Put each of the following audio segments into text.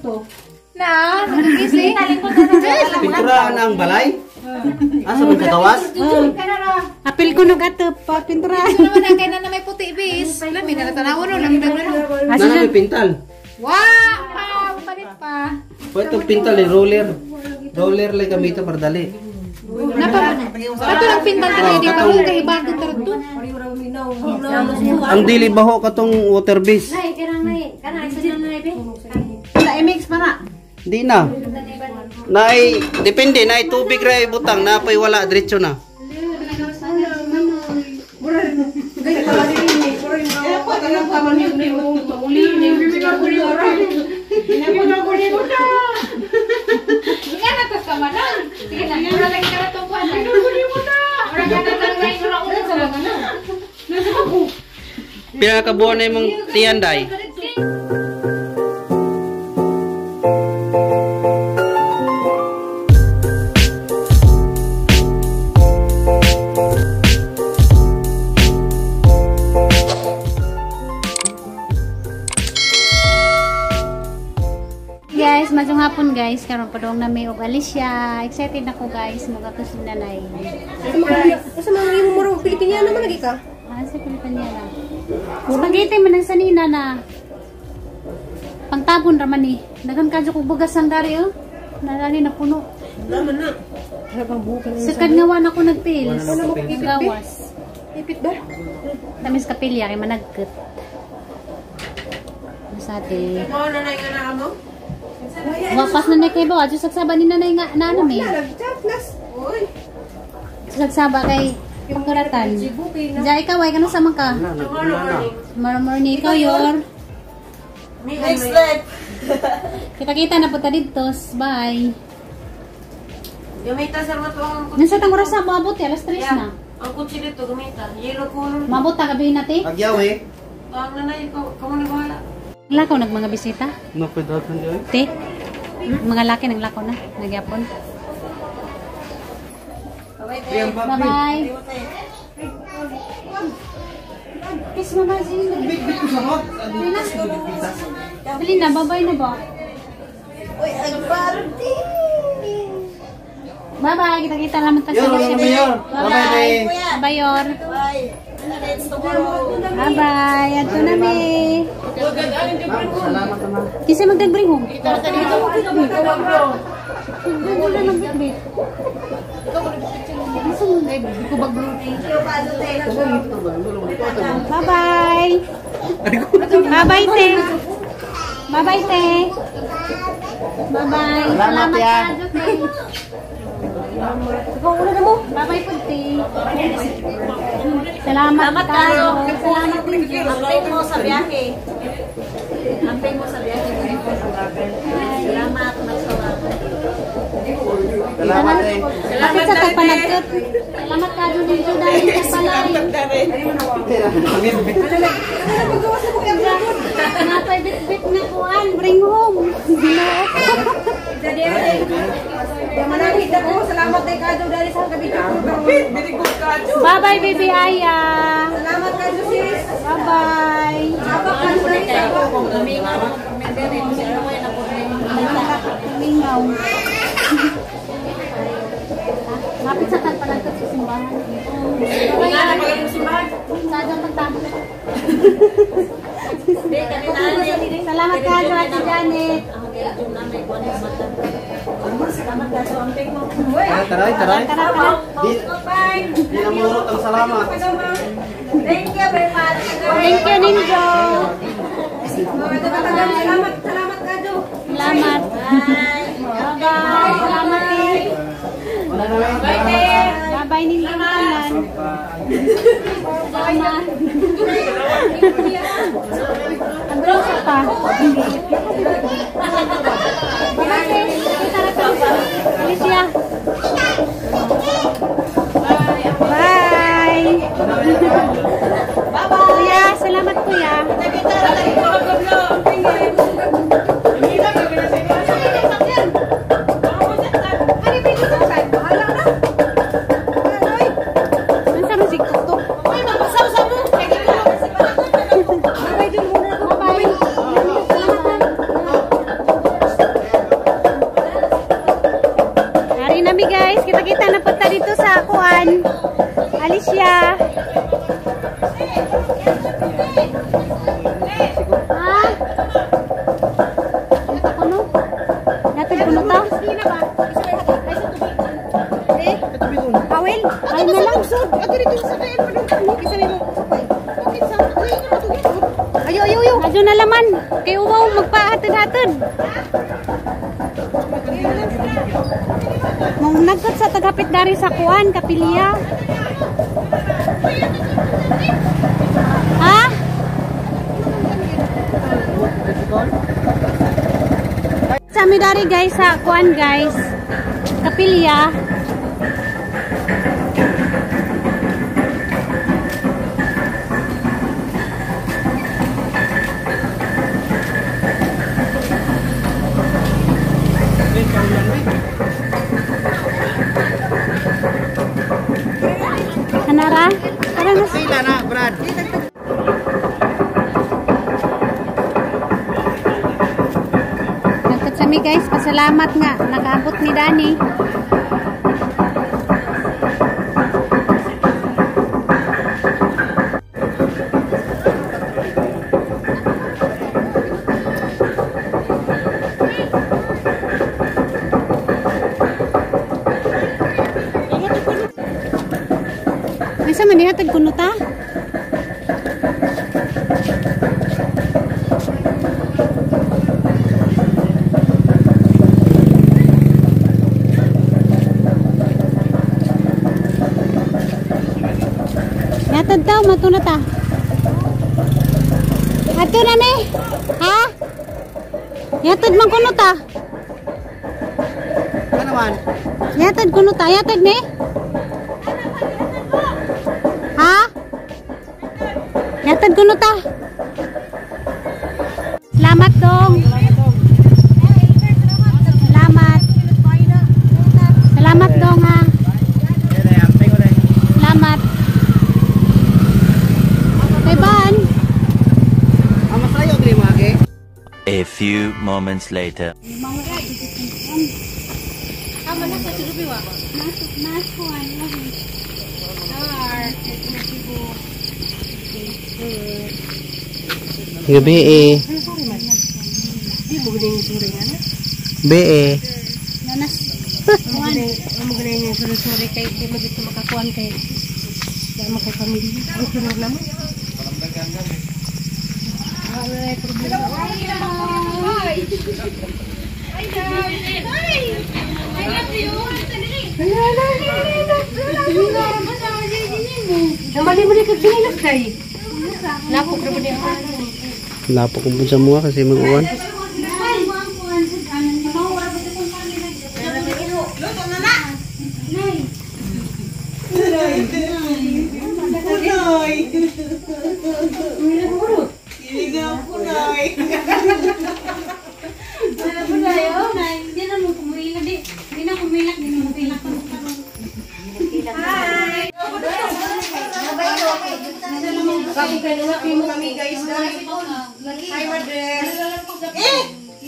To. Na, nagigisi. Pintura na ang balay? Asa man sa gawas? Apil ko nung ato pa pintura. Ito naman ang kay na may puti bis. Lami na tanaw no, lami na no. Na may pintal. Wa, pa, palit pa. Pwede itong pintal eh, roller. Roller lang gamito para dali. Napa, kato lang pintal ka di pa kay bago tarto. Ang dili baho katong water base. Nay, kanang nay, kanang isa na nay be. Sa MX pa na. Di na. Nay, depende nay tubig ra ibutang na pay wala diretso na. Nga na tas ka man. Sige na, mura lang ka na tong kuan. Mura ka na tang lain ura ulo sa mga no. Pila ka buwan na imong tiyan day? Guys, maayong hapon guys. Karon padong na may og Alicia. Excited ako guys, mogato si nanay. Asa man imo murag Pilipiniano man lagi ka? Ah, sa Pilipiniana. Spaghetti man ang sanina na. Pangtabon ra man ni. Daghan kadyo kog bugas ang dari oh. Narani na puno. Naman na. Habang bukan. Sakad nga wa na ko nagpils. Wala na ko pils. Gawas. Ipit ba? Tamis kapilya kay managkit. Masate. Mo nanay nga na mo. Wapas na na kay ba? Adyo sagsaba ni nanay nga na ano may. Nas. Oy. Sagsaba kay pangkuratan. Diya ikaw ay kano sa man ka? Wala na, wala na. Tomorrow morning ikaw yor. Next life. Kita-kita na po ta dito. Bye. Gamita sir mo to ang Nasa tang oras na moabot eh, alas 3 na. Ang kutsi dito gamita. Yellow color. Maabot ta gabi na te. Agyaw eh. Ang nanay ko kamo ni bahala. Lakaw nag mga bisita. No pwede daw eh. Te. Mga laki nang lakaw na nagyapon. Bye-bye. Kiss mama Zin. Bili na. Bili na, bye-bye na ba? Oy, ang party. Bye-bye. Kita-kita naman tayo Yor, wala na Yor. Bye-bye. Bye, Yor. Bye. Let's tomorrow. Bye-bye. Adto na mi. Salamat naman. Kinsa magdag-bring home? Wala nang bitbit. Bye-bye. Bye-bye, te. Bye-bye, te. Bye-bye. Salamat, Salamat, ya. sa te. Bye-bye po, te. Salamat kayo. Salamat din. Amping mo sa biyahe. Amping mo sa biyahe. Salamat, magsama. Salamat eh. Bakit sa tagpanagkat? Salamat ka, Judy, dahil sa palay. Napay bit-bit na kuan, bring home. Ginoo. Manangit ako. Salamat kay Kajo dahil sa gabi ko. Bye-bye, baby Aya. Salamat Kajo sis. Bye-bye. Salamat Kajo dahil sa Mingaw. Lapit sa tagpanagkat sa simbahan. Bye-bye. Sada pagta. Salamat ka, Ate Janet. Taray, taray. Tara, tara. Di, di na murot ang salamat. Thank you very much. Thank you, Ninjo. Salamat, salamat Kajo. Salamat. Bye-bye. Salamat, eh. Wala na eh. Bye-bye, Ninjo. Tanan. Salamat. Ang sa pa. Bye-bye, eh. Kita na to. Alicia. Bye. Kuya, salamat kuya. Ano sa music tuktok? Bye-bye. Salamat. Kita-kita na punta dito sa kuan. Alicia. Ha? Ito ko no? Natag ko no ta? Awil? Ay na lang. Ayo, ayo, ayo. Ayo na laman. Kayo wow, magpahatid-hatid. Mong nagkot sa tagapit dari sa kuan, kapilya. Ha? Sa mi dari guys sa kuan guys. Kapilya. Kanara? Pila na, Brad. Nagkat sa mi guys, pasalamat nga nakaabot ni Dani. Ay, sa manihatag kuno ta? Natad daw, matuna ta. Ato na ni. Ha? Yatad man kuno ta. Ano man? Yatad kuno ta, yatad ni. Ha? Yatad kuno ta. Salamat dong. Salamat. Salamat dong ha. Salamat. Kay ban. A few moments later. Gabi eh. Be eh. Nanas. Magaling yung suri-suri kay di mo dito makakuan kay dahil mo kay pamilya. Ang sunod naman. Wala problema. Hi, Hi. I love you. Namali mo ni kag ginilas kay. Napok ra ba niya? Napok ko sa mga kasi mag-uwan. Kami guys. Hi, Madres. Eh!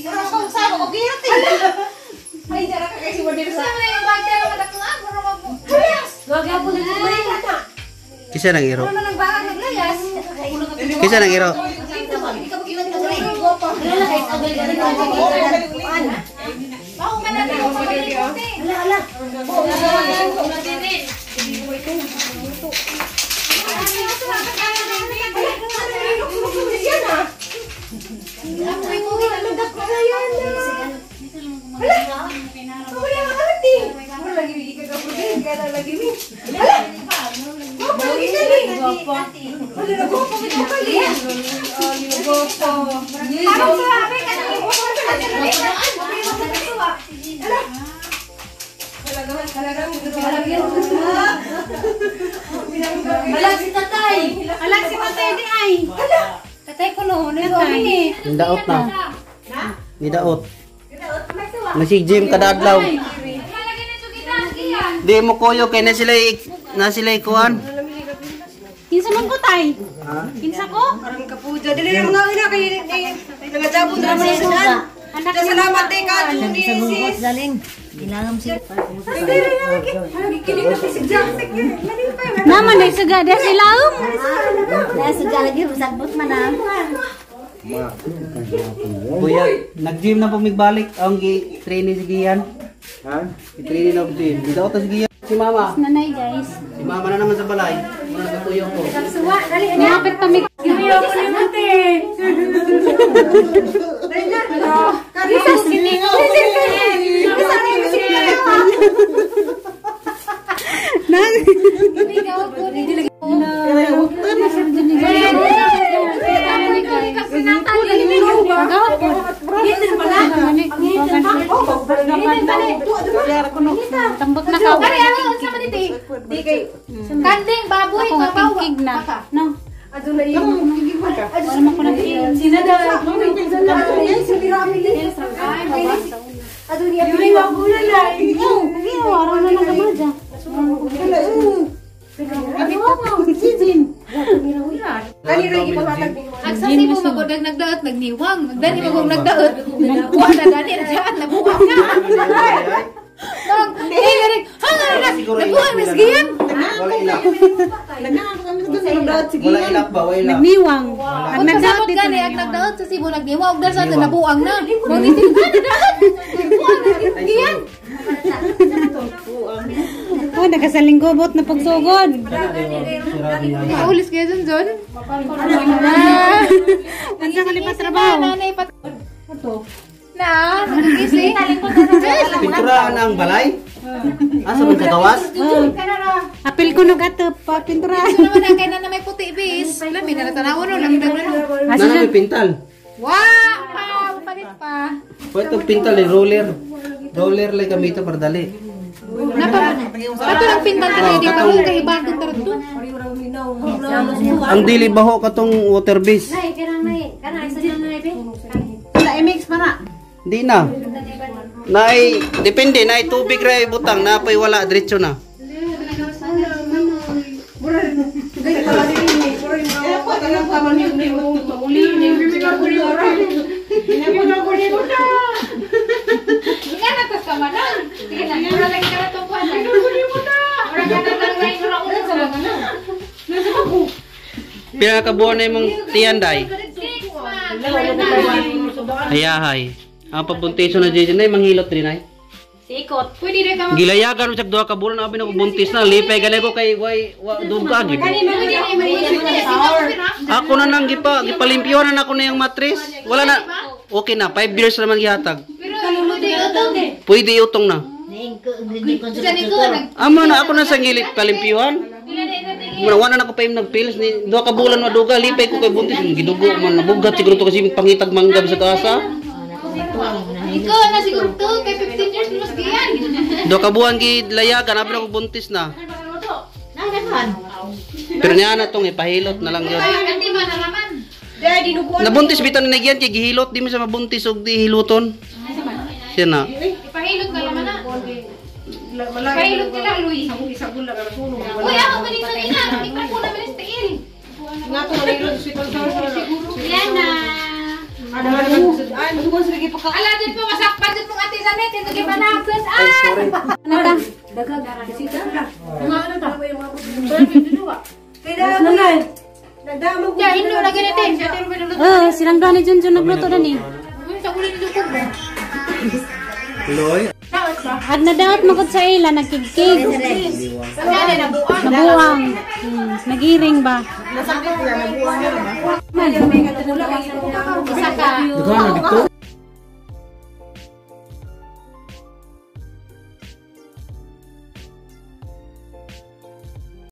Parang akong sabo ko girat eh. Ay, dara ka kasi Madres. Kisa nang iro. Kisa nang iro. Alag si tatay di ay. Tatay ko no, tatay. Nidaot na. Nidaot. Masig gym kada adlaw. Di mo koyo kay na sila ikuan. Kinsa man ko tay? Kinsa ko? Aron ka puja. Dili na mga ina kay nangadabon na man sa daan. Salamat kay ka ni sis. Naman ay suga dia sila. Suga lagi masagbot man ah. Kuya, nag-gym na po migbalik ang gi-training si Gian. Ha? I-training na gym. Dito ta si Gian. Si Mama. Nanay guys. Si Mama na naman sa balay. Muna nagatuyo ko. Ngapit pa mig. Tambak na ka. Kanding baboy kabaw na. No. Ang sa Cebu magudag nagdaot nagniwang, dani magong nagdaot. Nagkuha na dani na daot nabuwang na. Nang eh hanga na nabuwang na sigiyan. Wala ilak. Wala ilak ba? Wala ilak. Nagniwang. Ang nagdaot dito dito. Ang nagdaot sa Cebu nagniwang ug sa nabuang na. Mong nitin na daot. Nabuwang na sigiyan. Oh, nagasaling gobot na pagsugod. Paulis kayo dun, Zon. Ansa ka lipat trabaho? Nanay pat. Na, nagkisi. Pinturaan ang balay? Asa man sa gawas? Apil ko no gato pa pintura. Ito naman ang kay na may puti bis. Lami na natanaw no, lami na no. Nana may pintal. Wa, pa, palit pa. Pwede pintal eh, roller. Roller lang kami ito para dali. Napa, kato lang pintal ka di pa kay bagong tarto. Ang dili baho katong water base. Nay, kanang nay, kanang isa dyan nay be. Wala i-mix pa na. Di na. Nay, depende nay tubig ra ibutang na pay wala diretso na. Nga na tas ka man. Sige na, mura lagi ka na tong kuan. Mura ka na tang lain mura ulo sa mga na. Pila ka buwan na imong tiyan day? Hayahay. Ang pabuntis na JJ nay manghilot rin ay. Sikot. Pwede rin ka Gilayagan mo siya duha ka bulan abi na ko buntis na lipay gani ko kay way wa duga gid. Ako na nang gipalimpyo na nako na yung matris. Wala na. Okay na 5 years naman gihatag. Pero pwede utong. Pwede utong na. Amo na ako na sa ngilip palimpyuhan. Muna wala na ko pa yung nagpills ni duha ka bulan maduga lipay ko kay buntis gidugo man nabugat siguro to kasi pangitag manggab sa kasa. Ikaw na siguro to kay 15 years mas giyan. Duha ka buwan gilayagan abi na ko buntis na. Pero niya na tong ipahilot na lang yun. Nabuntis bitan na nagyan kay gihilot di mo siya mabuntis og di hiluton. Siya na. Ipahilot na laman na. Ipahilot nila Luis. Uy, ako ganito nina. Ipahilot na malis tiil. Yan na. Ala, dito po masakpan dito pong ate Janet. Ito kay Panakos. Ah! Ano ta? Ya, hinlo na ganito. Eh, silang gani Junjun nagluto na ni. Sa ulo ni Lukog. Loy. At nadaot mo sa ila nagkigkig. Nabuang. Nagiring ba? Isa ka. Dughan na dito.